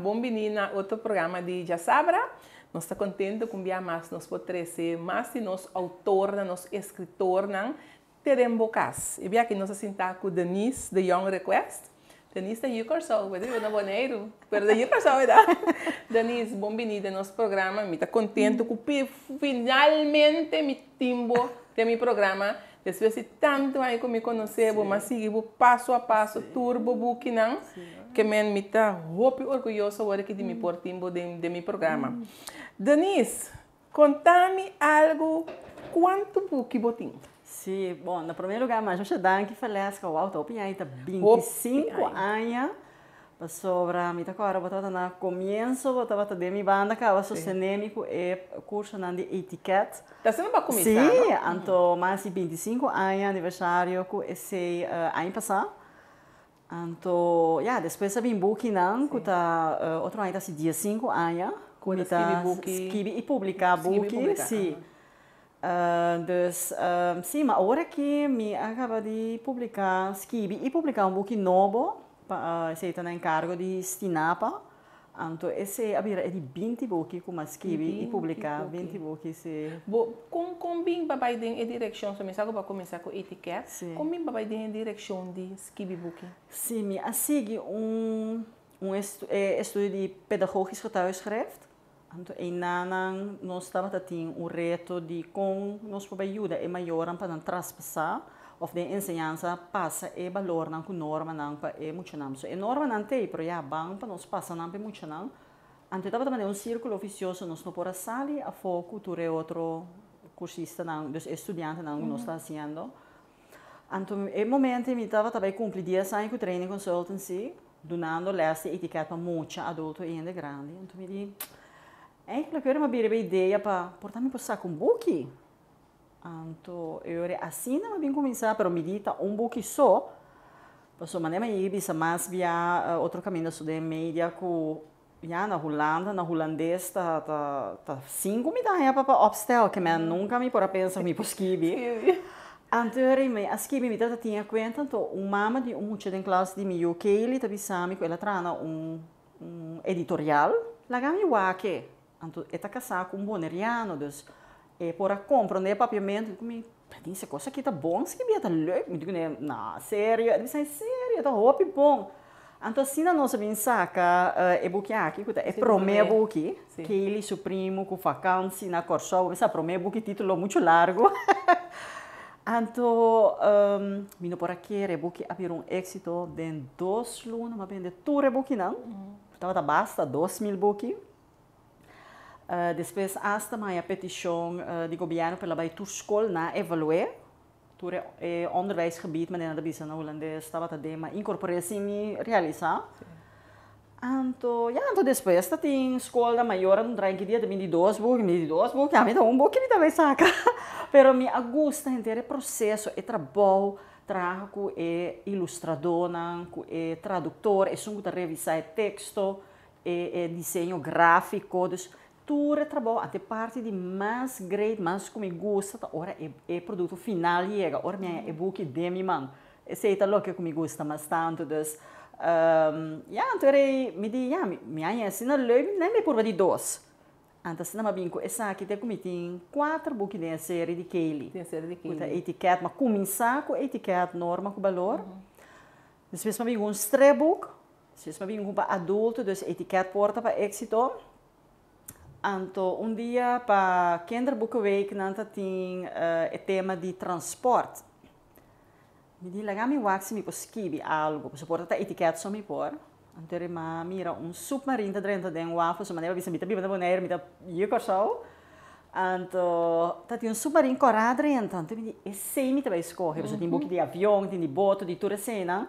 Bon bini na otro programa di Djasabra. Nos ta contento cu un bia mas nos por trece mas di nos autornan, nos escritornan te den bo cas. E bia aki nos a sinta cu Denise de Jong Request. Denise ta yu Corsou, bo ta biba na Boneiru, pero ta yu Corsou verdad? Denise, bon bini den nos programa. Mi ta contento cu finalmente mi tin bo den mi programa. Despues di tantu aña ku mi konosé bo, mi a sigui bo paso a paso tur bo bukinan. Ke men mi ta hopi orguyoso awor aki di mi por tin bo den den mi programa. Denise, konta mi algu, kuantu buki bo tin? Sí, bon, na promé lugá masha masha danki Valeska, wou ta hopi aña, ta 25 aña. Pasobra mi ta kòrda bo tabata na komienso, bo tabata den mi banda kaba sostené mi ku e kursonan di etiket. Ta asina bo a kuminsá, no? Sí, anto mas di 25 aña aniversario ku esei aña pasá. Anto, ya, despues a bin bukinan ku ta otro aña ta hasi 15 aña ku mi ta skibi i publiká buki, sí. Dus, sí, ma awor aki mi a kaba di publiká, skibi i publiká un buki nobo, pa esei ta na enkargo di Stinapa. Anto esei a bira e di 20 buki ku mi a skibi i publiká, 20 buki, sí. Bo, kon kon bin pa bai den e direkshon, so mi sa ku bo a kuminsá ku etiket, kon bin pa bai den e direkshon di skibi buki? Sí, mi a sigui un un estudio di pedagogisch getuigschrift. Anto einanan nos tabata tin un reto di kon nos por bai yuda e mayornan pa nan traspasá òf den enseñansa pasa e balornan ku normanan pa e muchanan. So e normanan t'ei, pero ya ban pa nos pasa nan pa e muchanan. Anto e tabata manera un sírkulo visioso, nos no por a sali afó ku tur e otro kursistanan, dus e studiantenan ku nos ta hasiendo. Anto e momento ei mi tabata bai kumpli dies aña ku training consultancy, dunando les di etiket pa mucha, adulto i hende grandi. Anto mi di, Eigenlijk ora mi a bira e idea pa por ta mi por saka un buki. Anto e ora asina mi a bin kuminsá, pero mi di ta un buki so, pasobra manera mi a yega bisa mas bia otro kaminda so den media ku ya na Hulanda, na hulandes ta ta ta sinku mi ta haña pa pa opstel, ke men nunka mi por a pensa ku mi por skibi. Anto e ora mi a skibi mi tabata tin e kuenta, anto un mama di un mucha den klas di mi yu Kaylee ta bisa mi ku el a traha na un un editorial, laga mi wak e. Anto e ta kasá ku un boneriano, dus e por a komprondé papiamentu. Di ku mi, Denise, e kos aki ta bon skibí, e ta leuk. Mi di kuné, No, serio? E ta bisa, Serio, e ta hopi bon. Anto asina nos a bin saka e buki aki, ku ta e promé buki, Kaylee su primu ku vakansi na Kòrsou. Mi sa promé buki, título muchu largu. Anto mi no por a kere, e buki a bira un éksito. Den dos luna mi a bende tur e bukinan. Tabata basta, 2000 buki. Despues asta mi a haña petishon di gobièrnu pa el a bai tur skol na evalu'é. Tur e onderwijsgebied, manera nan ta bisa na hulandes, tabata den, ma inkorpor'é sin mi realisá. Anto, ya, anto despues ta tin skolnan mayor a traen ki dia ta bin di dos buki, mi di dos buki, ami ta un buki mi ta bai saka. Pero mi a gusta henter e proseso, e trabou, traha ku e ilustradónan, ku e traduktor, esun ku ta revisá e teksto, e e diseño gráfiko, dus tur e trabou, anto e parti di mas great, mas ku mi gusta ta ora e e produkto final yega, ora mi haña e buki den mi man. Esei ta loke ku mi gusta mas tantu, dus ya, anto era ei mi di ya, mi haña asina leuk, mi bai purba di dos. Anto asina mi a bin ku esaki te ku mi tin kuater buki den e seri di Kaylee, ku ta etiket, mi a kuminsá ku etiket Norma ku Balor, despues mi a bin ku un stripboek, Despues mi a bin ku pa adulto, dus etiket Porta pa Éxito. Anto un dia pa Kinderboekenweek nan ta tin e tema di transport. Mi di laga mi wak si mi por skibi algo, pasobra por ta etiket so mi por. Anto eri mi a mira un submarin ta drenta den waf, pasobra manera bisa mi ta biba na Bonaire, mi ta yu Kòrsou. Anto ta tin un submarin kòrá drenta, anto mi di esei mi ta bai skohe, pasobra tin buki di avion, tin di boto, di tur eseinan.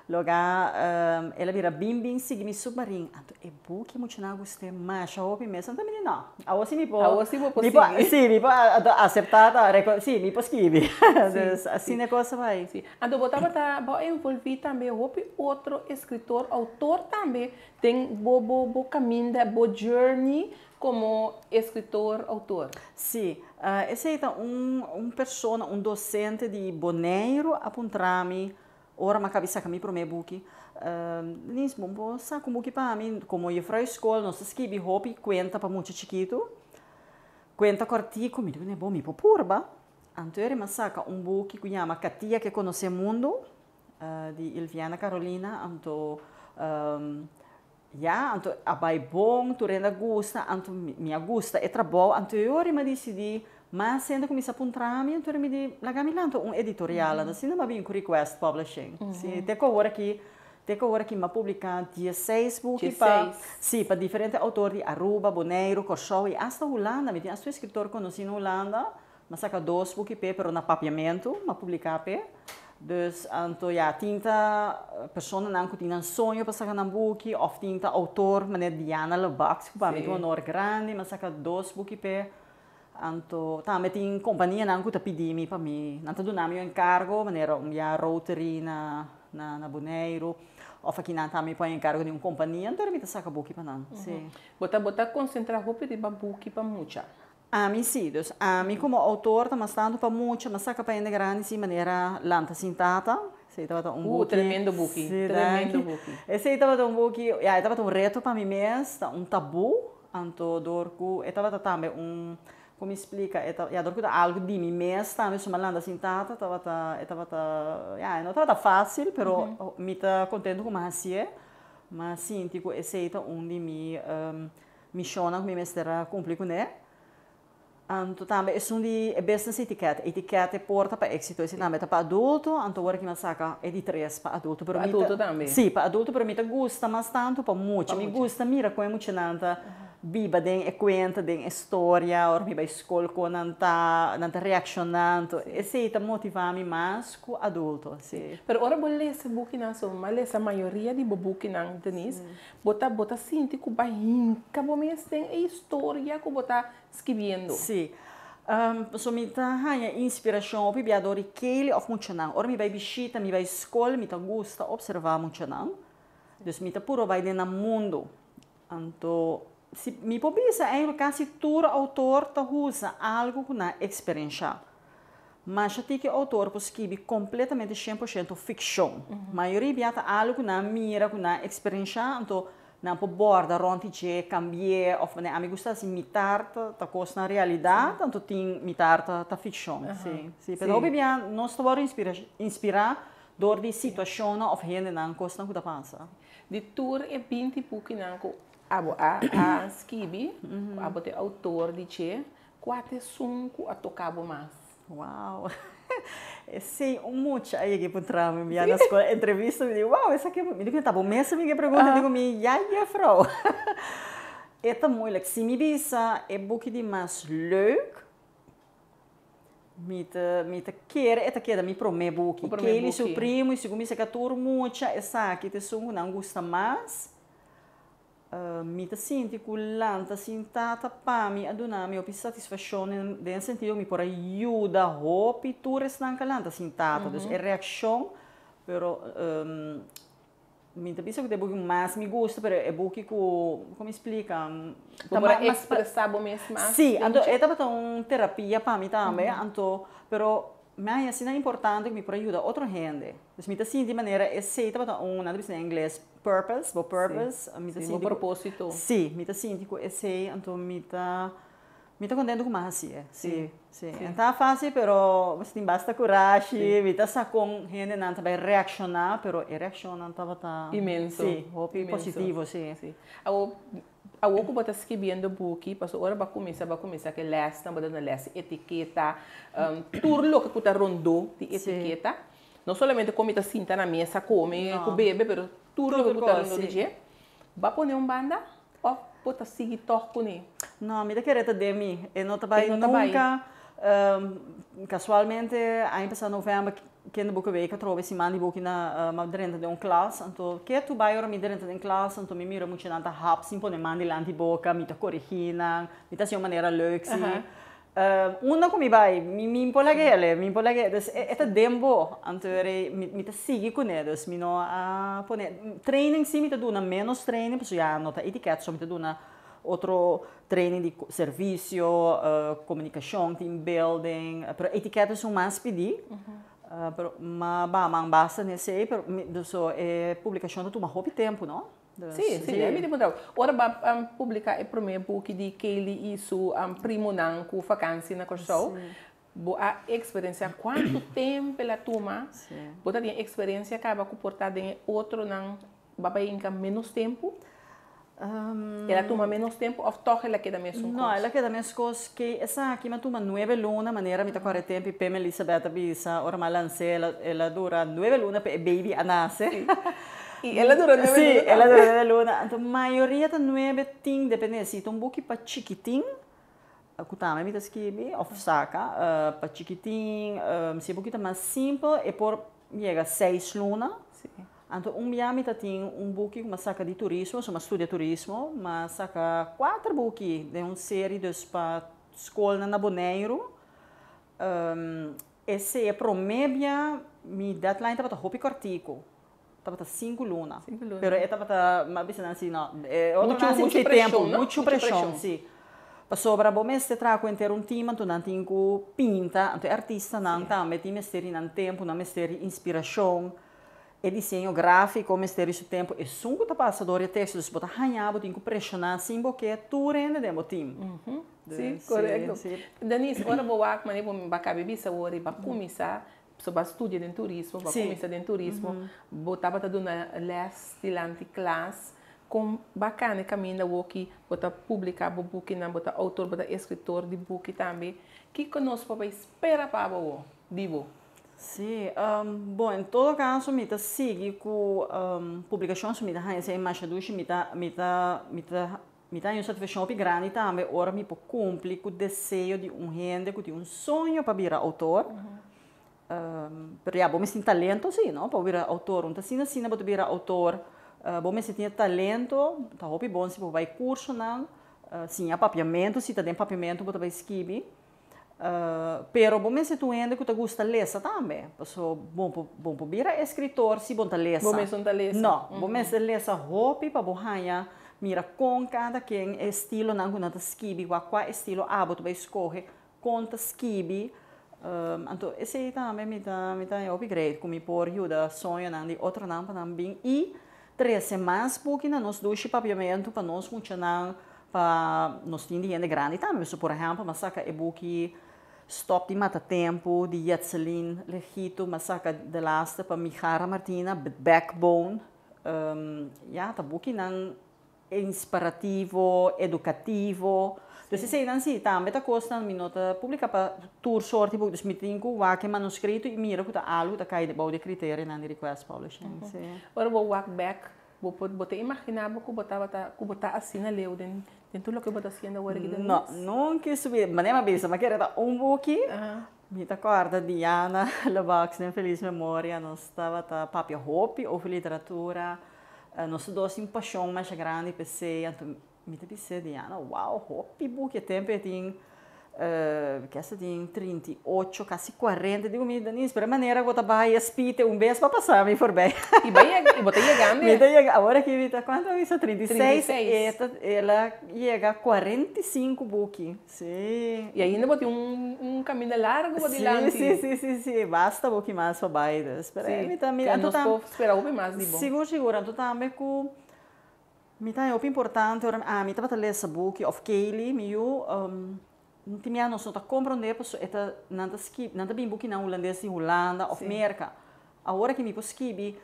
Loga el a bira bin bin sigui mi submarin. Anto e buki muchanan a gust'é masha hopi mes. Anto mi di no, awor si mi por. Awor si bo por sigui. Si, mi por aseptá ta, si, mi por skibi. Dus asina e kos a bai. Si. Anto bo tabata, bo a envolví tambe hopi otro eskritor, outor tambe den bo bo bo kaminda, bo journey komo eskritor, outor. Si. Esei ta un un persona, un dosente di Boneiru a puntra mi. Ora m'a kaba saka mi promé buki. Denise, bo por saka un buki pa mi? Komo yefrou skol nos ta skibi hopi kuenta pa mucha chikitu. Kuenta kòrtiku, mi di kuné, bo mi por purba. Anto eri m'a saka un buki ku yama Katia ke konosé mundu di Ilviana Carolina. Anto ya, anto a bai bon, tur hende a gusta, anto mi a gusta e trabou. Anto e ora mi a disidí mas hende a kuminsá puntra mi, anto mi di laga mi lanta un editorial. Anto asina mi a bin ku Request Publishing. Sí, te ku awor aki, te ku awor aki mi a publiká diesseis buki pa, sí, pa diferente outor di Aruba, Boneiru, Kòrsou i asta Hulanda. Mi tin asta un eskritor konosí na Hulanda. Mi a saka dos buki p'e, pero na papiamentu mi a publiká p'e. Dus anto ya, tin ta personanan ku tin nan soño pa saka nan buki òf tin ta outor manera Diana Lebacs ku pa mi ta un honor grandi, mi a saka dos buki p'e. Anto tambe tin kompanianan ku ta pidi mi pa mi, nan ta duna mi un enkargo manera un bia Rotary na na Boneiru òf aki nan tambe mi pon enkargo di un kompania, anto mi ta saka buki pa nan, si. Bo ta bo ta konsentrá hopi riba buki pa mucha? Ami si, dus ami komo outor ta mas tantu pa mucha, mas saka pa hende grandi si manera Lanta Sin Tata, esei tabata un buki. Tremendo buki, Si, tremendo danki. buki. Esei tabata un buki, ya e tabata un reto pa mi mes, ta un tabú, anto dor ku e tabata tambe un, kon mi splika, e ta, ya dor ku ta algu di mi mes tambe suma Lanta Sin Tata tabata, e tabata, ya e no tabata fásil, pero mi ta kontentu ku mi a hasié, mi a sinti ku esei ta un di mi Mishonnan ku mi mester a kumpli kuné. Anto tambe esun di e business etiket. Etiket e porta pa éksito. Esei tambe ta pa adulto, anto ora ki mi a saka e di tres pa adulto. Pa adulto tambe? Sí, pa adulto, pero mi ta gusta mas tantu pa mucha. Mi gusta mira kon e muchanan ta biba den e kuenta, den e storia, ora mi bai skol kon nan ta nan ta reakshoná. Anto esei ta motivá mi mas ku adulto, sí. Pero ora bo lesa bukinan so, mi a lesa mayoria di bo bukinan, Denise, Bo ta bo ta sinti ku ba hinka bo mes den e historia ku bo ta skibiendo? Sí. Pasobra mi ta haña inspirashon hopi bia dor di Kaylee òf muchanan. Ora mi bai bishita, mi bai skol, mi ta gusta opservá muchanan. Dus mi ta puru bai den nan mundu. Anto, si mi por bisa eigenlijk kasi tur outor ta usa algu ku nan a eksperenshá. Masha tiki outor por skibi kompletamente shen por shento fikshon. Mayoria bia ta algu ku nan a mira, ku nan a eksperenshá, anto nan por bòrda rònt di dje, kambi'é òf manera ami gusta hasi mitar ta ta kos na realidat, anto tin mitar ta ta fikshon. Sí, sí. Pero hopi bia nos ta wòrdu inspira inspirá dor di situashonnan òf hendenan, kosnan ku ta pasa. Di tur e binti bukinan ku abo a a skibi, ku abo ta e outor di dje, Kua ta esun ku a toka bo mas? Wow! Esei un mucha a yega i puntra mi bia na skol entrevista mi di wow esaki mi di ta bo mes a mi ke pregunta mi di mi ya juffrouw e ta moeilijk si mi bisa e buki di mas leuk mi ta mi ta kere e ta keda mi prome buki Kaylee su primo i segun mi saka tur mucha esaki ta esun ku nan gusta mas. Mi ta sinti ku lanta sin tata pa mi a duna mi hopi satisfashon den e sentido mi por a yuda hopi tur esnan ku a lanta sin tata. Dus e reakshon, pero mi ta bisa ku ta e buki ku mas mi gusta, pero e buki ku, komo mi splika? Bo por a ekspresá bo mes mas? Sí, anto e tabata un terapia pa mi tambe, anto, pero mi a haña asina importante ku mi por a yuda otro hende. Dus mi ta sinti manera esei tabata un, nan ta bisa na ingles, Purpose, bo purpose, mi ta Sí, sinti bo ku, propósito. sí, mi ta sinti ku esei, anto mi ta, mi ta kontentu ku mi a hasié, sí, sí. Sí. E ta fásil, pero mester tin basta kurashi, Sí. mi ta sa kon hendenan ta bai reakshoná, pero e reakshonnan tabata, Inmenso, sí, hopi inmenso. positivo, sí. Sí. Awor, awor ku bo ta skibiendo buki, pasobra ora bo a kuminsá, bo a kuminsá ku e lèsnan, bo ta duna lès di etiketa, tur loke ku ta rondó di Sí. etiketa. No solamente kon mi ta sinta na mesa kome No. ku bebe, pero tur loke Tur ku ta kos, rondó di sí. dje. Bo a pone un banda òf bo ta sigui tòg kuné? No, mi ta kere ta den mi. E no ta bai E no ta bai. nunka. Kasualmente aña pasá novèmber kende bo ku wei atrobe siman di buki na mi a drenta den un klas. Anto ke tur bai ora mi drenta den klas anto mi mira muchanan ta hap sin pone man dilanti boka, mi ta korigí nan, mi ta hasi un manera leuk si. Unda ku mi bai, mi mi por laga hel, mi por laga hel. Dus e ta den bo. Anto e mi mi ta sigui kuné. Dus mi no a pone training si mi ta duna ménos training pasobra ya no ta etiket so mi ta duna otro training di servisio, komunikashon, team building, pero etiket esun mas pidi. Pero m'a baha man basta n'esei, pero mi so e publikashon ta tuma hopi tempu, no? Sí, sí, mi tin puntra bo. Ora bo a publiká e promé buki di Kaylee i su primonan ku fakansi na Kòrsou, bo a eksperensiá kuantu tempu el a tuma? Bo ta tin eksperensia kaba ku por ta den e otronan bo a bai hinka ménos tempu? El a tuma ménos tempu òf tòg el a keda mesun kos? No, el a keda meskos. Ke esaki mi a tuma nuebe luna, manera mi ta kòrda e tempu i Pem Elisabeth a bisa, ora mi a lans'é el a dura nuebe luna pa e baby a nase. I el a dura nuebe luna tambe? Sí, el a dura nuebe luna. Anto mayoria ta nuebe tin, depende si ta un buki pa chikitin, ku tambe mi ta skibi òf saka pa chikitin, si e buki ta mas simpel e por yega seis luna. Anto un bia mi ta tin un buki ku mi a saka di turismo, so mi a studia turismo, mi a saka kuater buki den un seri dus pa skolnan na Boneiru. Esei e promé bia mi deadline tabata hopi kòrtiku, tabata sinku luna. Pero e tabata, mi a bisa nan si no, e otronan a sinti tempu, muchu preshon, si. Pasobra bo mester traha ku henter un team, anto nan tin ku pinta, anto e artistanan tambe tin mester di nan tempu, nan mester di inspirashon. E diseño gráfiko mester di su tempu, esun ku ta pasa dor e teksto, dus bo ta haña bo tin ku preshoná sin bo ke tur hende den bo tim. Sí, korekto. Denise, ora bo wak manera bo a kabe bisa awor i bo a kuminsá, so bo a studia den turismo, bo a kuminsá den turismo, bo tabata duna lès dilanti klas, kon bakan e kaminda awor ki bo ta publiká bo bukinan, bo ta outor, bo ta eskritor di buki tambe, kiko nos por bai spera pa bo awor, di bo? Sí, bon, en todo caso mi ta sigui cu publicacion, so mi ta haña esei masha dushi, mi ta, mi ta, mi ta, mi ta haña un satisfaccion hopi grandi tambe ora mi por cumpli cu deseo di un hende cu tin un soño pa bira autor. Pero ya, bo mester tin talento si, no, pa bo bira autor. Un ta asina asina bo ta bira autor, bo mester tin e talento, ta hopi bon si bo bai cursonan, siña papiamento, si ta den papiamento bo ta bai skibi. Pero bo mester ta un hende ku ta gusta lesa tambe. Paso bo por bo por bira eskritor si bo no ta lesa. Bo mes no ta lesa. No, bo mester lesa hopi pa bo haña mira kon kada ken e estilonan ku nan ta skibi, wak kua estilo abo ta bai skohe, kon ta skibi. Anto esei tambe mi ta mi ta haña hopi great ku mi por yuda soñonan di otronan pa nan bin i trese mas buki na nos dushi papiamentu pa nos muchanan Pa nos tin di hende grandi tambe. So por ehempel m'a saka e buki Stop di mata tempu di Jetseline Legito, m'a saka de laatste pa Mijara Martina, Backbone. Ya, ta bukinan inspirativo, edukativo. Dus eseinan si tambe ta kosnan mi no ta publika pa tur sort di buki. Dus mi tin ku wak e manuskrito i mira ku ta algu ku ta kai bou di e kriterianan di Request Publishing. Si. Ora bo wak bek Bo por, bo ta imaginá bo ku bo tabata, ku bo ta asina leu den, den tur loke bo ta hasiendo awor aki den No, nunka e subi, manera mi a bisa, mi a kere ta un buki, mi ta kòrda Diana Lebacs den felis memoria, nos tabata papia hopi over literatura, nos tur dos tin pashon masha grandi p'esei, anto Mi ta bis'é, Diana, wow, hopi buki e tempu e tin, kesta tin 38, kasi 40. Digo mi, Denise, pero e manera ku bo ta bai e spite un bes pa pasa mi forbei. I bai yega, i bo ta yegando Mi ta yega, awor aki mi ta, kuantu a bisa? 36. 36. E ta, el a yega 45 buki, si. I ainda bo tin un, un kaminda largu bo dilanti. Si, si, si, si, si, basta buki mas pa bai dus. Pero Si, mi ta, mi, ke anto nos tam, por spera hopi mas di bo. Sigur, sigur, anto tambe ku. Mi ta hopi importante ora ami tabata lesa buki of Kaylee, mi yu, tin bia nos no ta comprende pasobra e ta nan ta skibi nan ta bin bukinan hulandes di Hulanda of Merka. Awor aki mi por skibi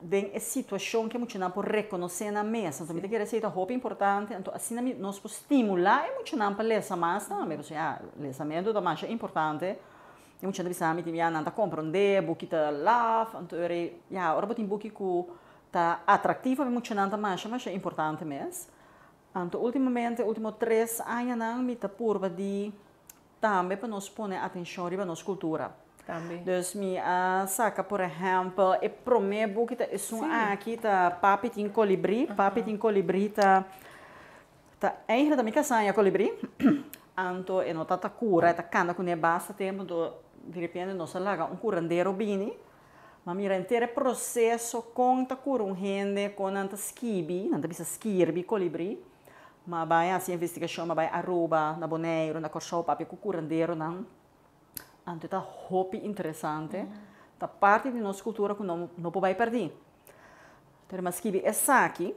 den e situacion ke muchanan por reconoce nan mes. Anto mi ta kere esey ta hopi importante, anto asina mi nos por stimula e muchanan pa lesa mas tambe pasobra ya lesamento ta masha importante. E muchanan ta bisa mi tin bia nan ta comprende, buki ta laf, anto ora ya ora bo tin buki ku Ta atractivo pa muchanan ta masha masha importante mes. Anto ultimamente, ultimo tres añanan mi ta purba di tambe pa nos pone atencion riba nos cultura. Tambe. Dus mi a saca por ehempel e prome buki ta esun aki ta Papi tin colibri. Papi tin colibri ta ta eigenlijk ta mi casaña colibri. Anto e no ta ta cura, e ta cana cune basta tempo anto direpente nos a laga un curandero bini. Ma mira henter e proseso kon ta kura un hende, kon nan ta skibi, nan ta bisa skirbi kolibrí. Ma bai hasi investigashon, ma bai Aruba, na Boneiru, na Kòrsou papia ku kuranderonan. Anto ta hopi interesante. Ta parti di nos kultura ku no no por bai pèrdí. Pero mi a skibi esaki,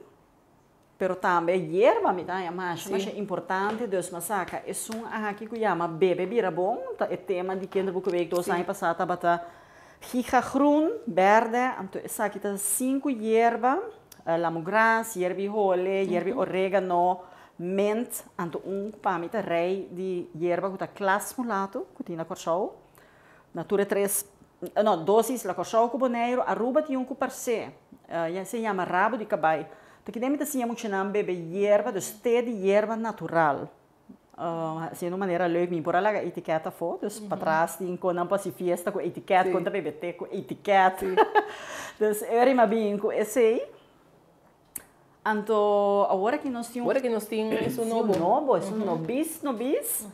pero tambe yerba mi ta haña masha masha importante, dus mi a saka esun aki ku yama Bebe Bira Bon, ta e tema di Kinderboekenweek dos aña pasá tabata gigagroen, bèrdè, anto esaki ta sinku yerba, lamugras, yerb'i hole, yerb'i oregano, mint, anto un ku pa mi ta rei di yerba ku ta klasmulato ku tin na Kòrsou. Na tur e tres, no, dos isla, Kòrsou ku Boneiru, Aruba tin un ku parsé, se yama rabo di kabai. Ta kende mi ta siña muchanan bebe yerba, dus te di yerba natural. Hasiendo un manera leuk, mi por a laga etiket afó, dus patras tin kon nan por hasi fiesta ku etiket, kon ta bebe te ku etiket. Dus e ora mi a bin ku esei. Anto awor aki nos tin un. Awor aki nos tin esun nobo. Esun nobo, esun nobis nobis.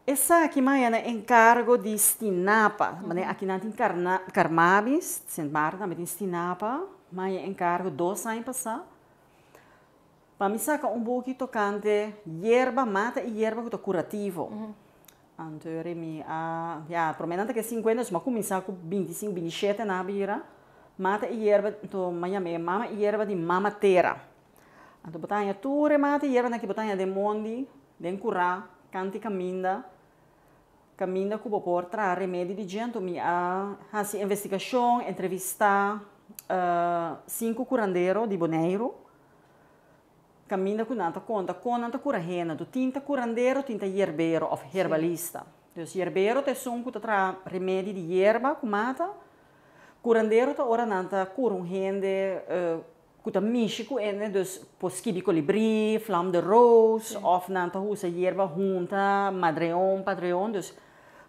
Esaki maya na enkargo di Stinapa. Manera aki nan tin Carmabi, Sint Maarten tambe tin Stinapa. Maya enkargo dos aña pasá pa mi saka un buki tokante yerba, mata i yerba ku ta kurativo. Anto yori mi a, ya, promé nan ta ke sinkuenta, dus mi a kuminsá ku bintisinku, bintishete nan a bira. Mata i yerba, anto mi a yam'é mama i yerba di mama tera. Anto bo ta haña tur e mata i yerbanan ki bo ta haña den mondi, den kurá, kanti kaminda, kaminda ku bo por traha remedi di dje. Anto mi a hasi investigashon, entrevistá sinku kurandero di Boneiru, kaminda ku nan ta konta kon nan ta kura hende. Anto tin ta kurandero, tin ta yerbero òf herbalista. Dus yerbero ta esun ku ta traha remedi di yerba ku mata. Kurandero ta ora nan ta kura un hende Ku ta mishi ku ene, dus por skibi kolibrí, flam de roos, òf nan ta usa yerba hunta, madreon, padreon, dus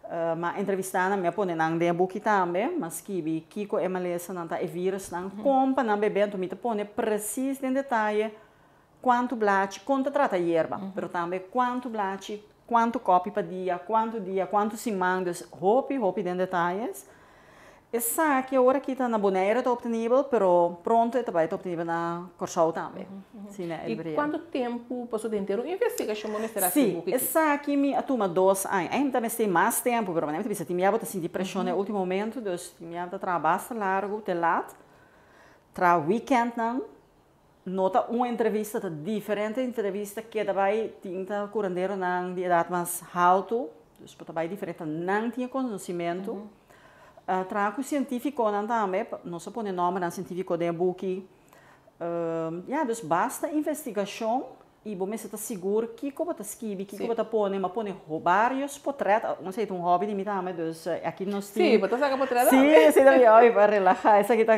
m'a entrevistá nan, mi a pone nan den e buki tambe, m'a skibi kiko e malesanan ta, e virusnan, kon pa nan bebe, anto mi ta pone presis den detaye kuantu blachi, kon ta trata yerba, pero tambe kuantu blachi, kuantu kòpi pa dia, kuantu dia, kuantu siman, dus hopi, hopi den detayes. Esaki awor aki ta na Bonaire ta obtenibel, pero pronto e ta bai ta obtenibel na Kòrsou tambe. Si, na I libreria. kuantu tempu pasobra henter un investigashon bo mester hasi Si, buki aki? esaki mi a tuma dos aña. Ei ta mester mas tempu, pero manera mi ta bisa tin bia bo ta sinti preshon na e ultimo momento, dus tin bia bo ta traha basta largu te lat, traha weekendnan, no ta un entrevista, ta diferente entrevista, keda bai tin ta kuranderonan di edat mas haltu, dus bo ta bai diferente, nan tin e konosimentu. Traha ku sientífikonan tambe, nos a pone nòmbernan sientífiko den e buki. Ya, dus basta investigashon i bo mester ta sigur kiko bo ta skibi, kiko bo ta pone. Mi a pone vários potrèt, esei ta un hòbi di mi tambe, dus aki nos tin. Sí, bo ta saka potrèt tambe. Sí, esei ta mi hòbi pa relahá. Esaki ta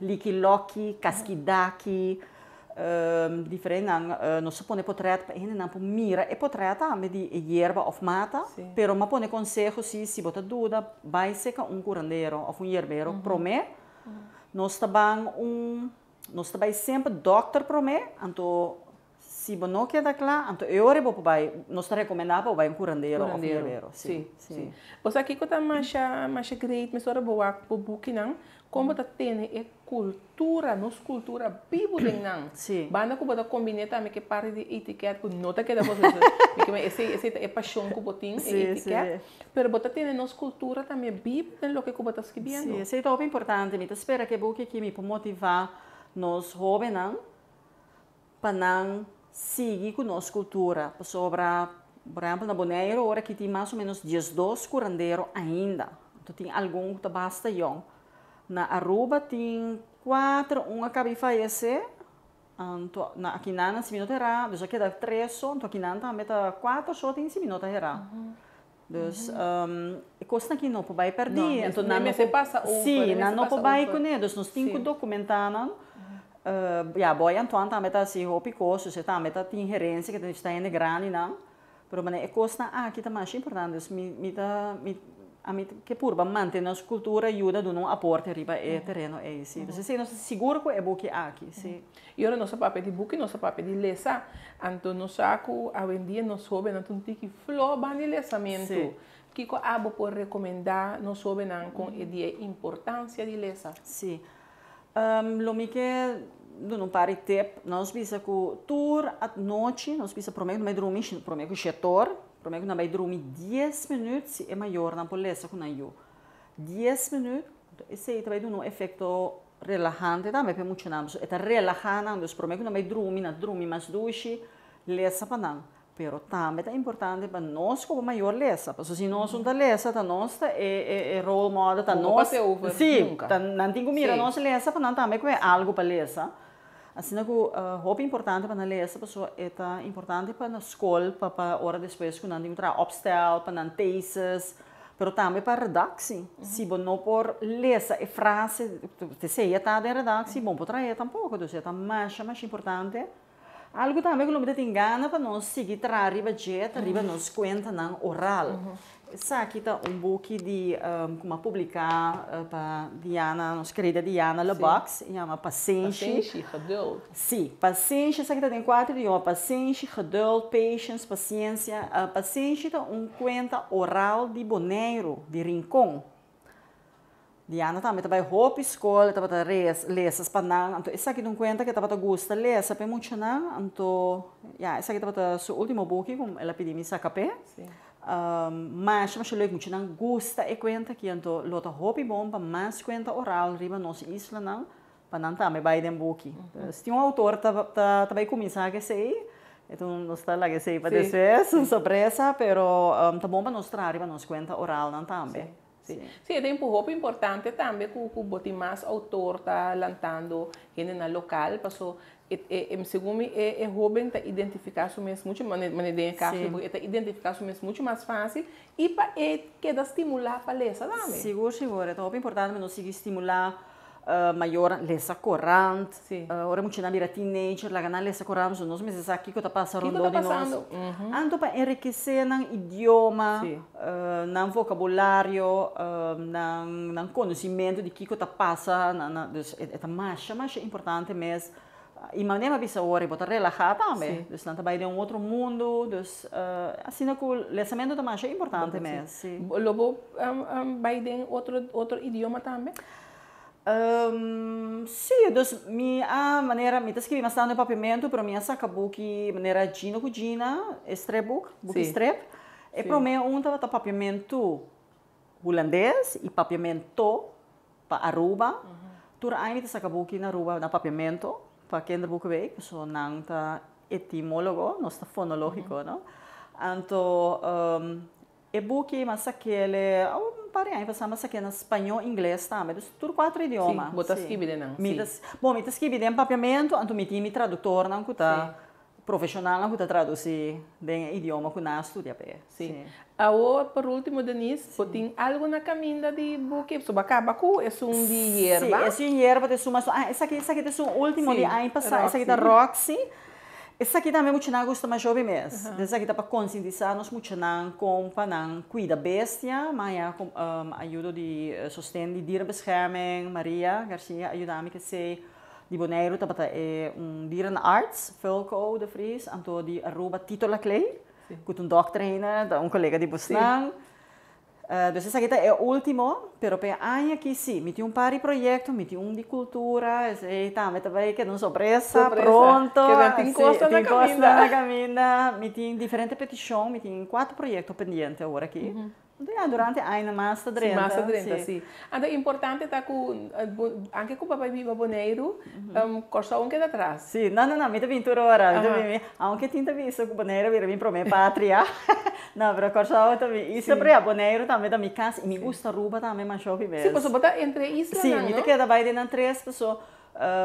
likiloki, kaskidaki. Diferentenan nos a pone potret pa e hendenan por mira e potret tambe di e yerba of mata, pero m'a pone conseho si, si bo ta duda bai seca un curandero of un yerbero prome, nos ta ban un, nos ta bai semper dokter prome, anto si bo no keda cla, anto e ora bo por bai, nos ta recomenda pa bo bai un curandero of un yerbero, si, si. Bo sa kico ta masha, masha great mesora bo wak bo bukinan, con bo ta tene e Kultura, nos kultura bibu den nan. Banda ku bo ta kombiné tambe ku e parti di etiket ku no ta keda bo esei esei ta e pashon ku bo tin, e etiket. Pero bo ta tene nos kultura tambe bibu den loke ku bo ta skibiendo. Sí, esei ta hopi importante. Mi ta spera ku e buki aki mi por motivá nos hóbennan pa nan sigui ku nos kultura. Pasobra, por ehèmpel na Boneiru ora aki tin mas o ménos diesdos kurandero ainda. Anto tin algun ku ta basta yòn. Na Aruba tin kuater, un a kabi fayesé, anto na akinan si mi no ta herá, dus a keda tres so, anto akinan tambe ta kuater so tin si mi no ta herá. Dus e kosnan aki no por bai pèrdí, anto nan no por, sí, nan no por bai kuné, dus nos tin ku dokumentá nan. Ya, Boy Antoine tambe ta hasi hopi kos, dus e tambe ta tin herensia ke ta hende grandinan. Pero manera e kosnan aki ta masha importante, dus mi mi ta mi ami ke purba mantene nos kultura yuda duna un aporte riba e tereno ei, si. Dus esei nos ta sigur ku e buki aki, si. I ora nos a papia di buki nos a papia di lesa, anto nos sa ku awendia nos hobennan ta un tiki flo ban di lesamentu. Kiko abo por rekomendá nos hobennan kon e di e importansia di lesa? Si. Lo mi ke duna un par di tip. Nos bisa ku tur anochi, nos bisa promé ku mi drumi, promé ku shetor. Promé ku nan bai drumi dies minüt si e mayornan por lesa ku nan yu. Dies minüt, esei ta bai duna un efekto relahante tambe pa e muchanan. Pasobra e ta relahá nan, dus promé ku nan bai drumi, nan ta drumi mas dushi, lesa pa nan. Pero tambe ta importante pa nos komo mayor lesa, pasobra si nos no ta lesa ta nos ta e e role model, ta nos, si, ta nan tin ku mira nos lesa pa nan tambe kohe algu pa lesa. Asina ku hopi importante pa nan lesa pasobra e ta importante pa na skol pa pa ora despues ku nan tin ku traha opstel, pa nan thesis, pero tambe pa redaksie. Si bo no por lesa e frase, esei ya ta den redaksie, bo no por traha tampoko. Dus e ta masha masha importante. Algu tambe ku lo mi ta tin gana pa nos sigui traha riba dje ta riba nos kuentanan oral. Esaki ta un buki di ku mi a publiká pa Diana, nos kerida Diana Lebacs, e yama Pasenshi. Pasenshi, geduld. Si, Pasenshi, esaki ta den kuater idioma, Pasenshi, geduld, patience, pasiensia. Pasenshi ta un kuenta oral di Boneiru, di Rincon. Diana tambe ta bai hopi skol, e tabata lesa pa nan, anto esaki ta un kuenta ku e tabata gusta lesa pa e muchanan, anto ya esaki tabata su ultimo buki ku el a pidi mi saka p'e. Masha masha leuk, muchanan gusta e kuenta aki, anto lo ta hopi bon pa mas kuenta oral riba nos islanan pa nan tambe bai den buki. Si tin un outor ta ta bai kuminsá ku esei, e ta un nos ta laga esei pa despues, un sorpresa, pero ta bon pa nos traha riba nos kuenta oralnan tambe. Sí. Sí, e tempu hopi importante tambe ku ku bo tin mas outor ta lantando hendenan lokal paso e e segun mi e e hoben ta identifiká su mes muchu mane mane den e kaso di e ta identifiká su mes muchu mas fásil i pa e keda stimulá pa lesa tambe. Sigur sigur e ta hopi importante pa nos sigui stimulá Mayor lesa korant. Ora muchanan bira teenager laga nan lesa korant pasobra nos mester sa kiko ta pasa rondó di nos. Anto pa enrikesé nan idioma, nan vokabulario, nan konosimentu di kiko ta pasa. Dus e ta masha masha importante mes. I manera mi a bisa awor bo ta relahá tambe. Dus nan ta bai den un otro mundu. Dus asina ku lesamentu ta masha importante mes. Lo bo bai den otro idioma tambe? Sí, dus mi a manera, mi ta skibi mas tantu den papiamentu, pero mi a saka buki manera Gino ku Gina, e stripboek, buki strip. E promé un tabata papiamentu hulandes i papiamento pa Aruba. Tur aña mi ta saka buki na Aruba na papiamentu pa Kinderboekenweek, pasobra nan ta etimólogo, nos ta fonológiko, no? Anto E buki m'a sak'el un par di aña pasá m'a sak'é na spañó, ingles tambe, dus tur kuater idioma. Sí, bo ta skibi den nan, sí. Bon, mi ta skibi den papiamentu, anto mi tin mi traduktornan ku ta profeshonalnan ku ta tradusí den e idioma ku nan a studia p'e. Sí. Awor, por último, Denise, bo tin algu na kaminda di buki? Pasobra bo a kaba ku esun di yerba. Sí, esun yerba ta esun mas, ah, esaki, esaki ta esun último di aña pasá, esaki ta Roxy. Esaki tambe muchanan gusta mas hopi mes. Esaki ta pa konsientisá nos muchanan kon pa nan kuida bestia. Ma ya ku ayudo di sosten di Dierenbescherming, Maria Garcia a yuda mi kesei. Di Boneiru tabata e un dierenarts, Fulco de Vries, anto di Aruba Tito Laclay, ku ta un dogtrainer, ta un kolega di bosnan. Dus esaki ta e ultimo, pero pa e aña aki si, mi tin un par di proyecto, mi tin un di cultura, esey tambe ta bay keda un sorpresa pronto. Keda tin cosnan na caminda. Tin cosnan na caminda, mi tin diferente peticion, mi tin cuatro proyecto pendiente awor aki. Enton ya, durante aña mas ta drenta. Si, mas ta drenta, si. Anto importante ta cu, anke cu bo a bay biba Boneiru, Kòrsou un keda atras. Sí, no, no, no, mi ta bin tur ora, mi ta bin, mi, aunke tin ta bisa ku Boneiru a bira mi promé patria, no, pero Kòrsou ta mi isla, pero ya, Boneiru tambe ta mi kas i mi gusta Aruba tambe masha hopi bes. Sí, pasobra bo ta entre e islanan, no? Sí, mi ta keda bai den nan tres, paso,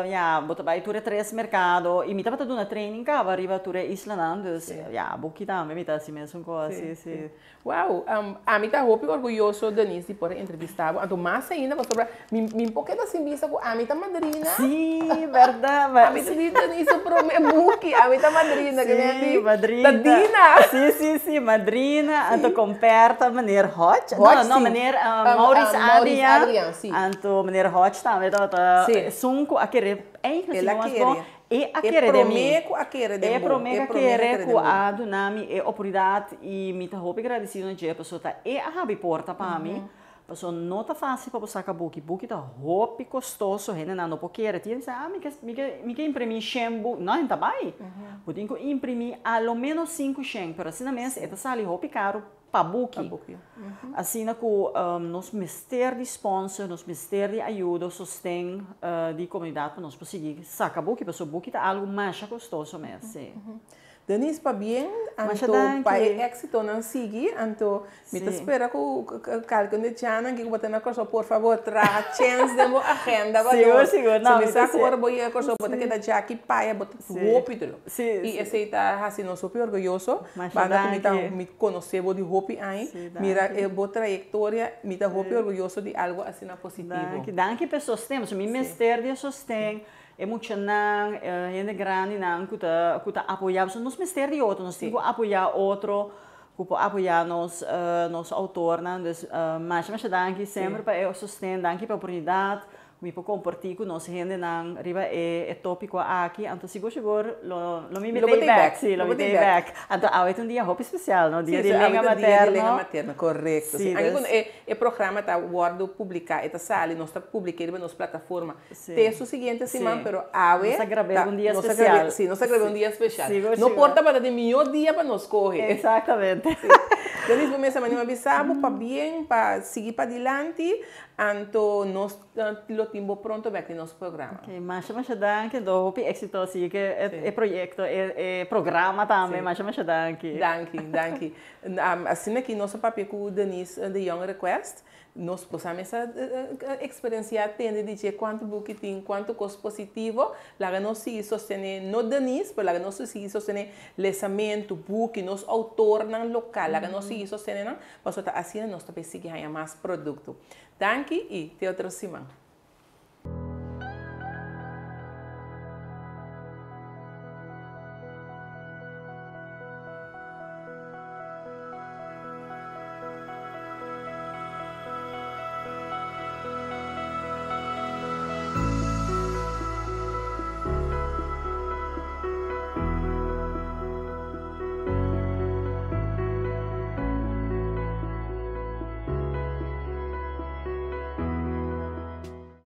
ya, bo ta bai tur e tres merkado i mi tabata duna training kaba riba tur e islanan, dus, ya, buki tambe mi ta hasi mesun kos, sí, sí. Wow, ami ta hopi orguyoso Denise di por a entrevista bo, anto mas ainda pasobra mi mi por keda sin bisa ku ami ta madrina. Sí, berdad. Ami ta di Denise su prome buki, ami ta madrina, ke mi a di Sí, madrina. Ta Dina. Sí, sí, sí, madrina, anto komper ta meneer Hodge, no, Hodge, no, sí. meneer Maurice Maurice Adriaan, Adriaan, sí. anto meneer Hodge tambe tabata esun ku a kere eigenlijk El a si no mas kere. bon, E a E kere den mi. promé ku a kere den E bo. promé E ku a promé ku a kere kere ku den bo. a duna mi e oportunidat i mi ta hopi gradisido na dje pasobra ta e a habri porta pa mi. Paso no ta fásil pa saka buki. Buki ta hopi kostoso, hende no por kere. Tin sa, ah, mi ke imprimí 100 buki. No, ta bai. Bo tin ku imprimí alo menos 500, pero asina mes, e ta sali hopi karu pa buki. Pa buki. Asina ku nos mester di sponsor, nos mester di ayudo, sosten di komunidat pa nos por sigui saka buki, paso buki ta algu mas kostoso mes. Si. Denise, pabien, Masha anto danki. Pa e éksitonan sigui, anto mi ta spera ku kalke un chana ku bo ta na Kòrsou, por fabor, traha chèns den bo agenda pa nos. Sigur, no, Si mi mi sa ta ku ora bo yega Kòrsou, bo ta keda djaki paya, bo ta hopi drùk. I esei ta hasi nos hopi orguyoso. Masha Banda ku mi ta danki. mi konosé bo di hopi aña, mira e bo trayektoria, mi ta hopi orguyoso di algu asina positivo. Danki, danki pa e sosten. So mi mester di e sosten, e muchanan, hende grandinan ku ta apoyá. So nos mester di otro, nos tin ku apoyá otro, ku por apoyá nos outornan. Dus masha masha danki semper pa e sosten, danki pa e oportunidat, mi por kompartí ku nos hendenan riba e tópiko aki. Anto sigur sigur lo mi Lo mi bo back. Back. Si, lo Lo mi bo take back. Back. Anto awe ta un dia hopi spesial, no? Dia Si, di so, lenga awe ta Dia di materno. Lenga Materno, korekto. Si, Anke dus, ku e programa ta wòrdu publiká, e ta sali, nos ta publiká riba nos plataforma te su siguiente siman, pero awe Nos a grab'é un dia nos a spesial. Si, nos a grab'é un dia spesial. Sigur, No sigur. por tabata di mihó dia pa nos kohe. Eksaktamente. Denise, bo mes a bisa bo pabien pa sigui padilanti, anto nos lo tin bo pronto bèk den nos programa. Ok, masha masha danki, anto hopi éksito sigui ku e proyekto, e programa tambe, masha masha danki. Danki, danki. Asina ku nos papia ku Denise de Young Request, nos por eksperensiá tende di kuantu buki tin, kuantu kos positivo, laga nos sigui sostené no Denise, pero laga nos sigui sostené lesamentu, buki, nos outornan lokal, laga nos sigui sostené nan, pasobra asina nos tambe sigui haña mas produkto. Danki i te otro siman.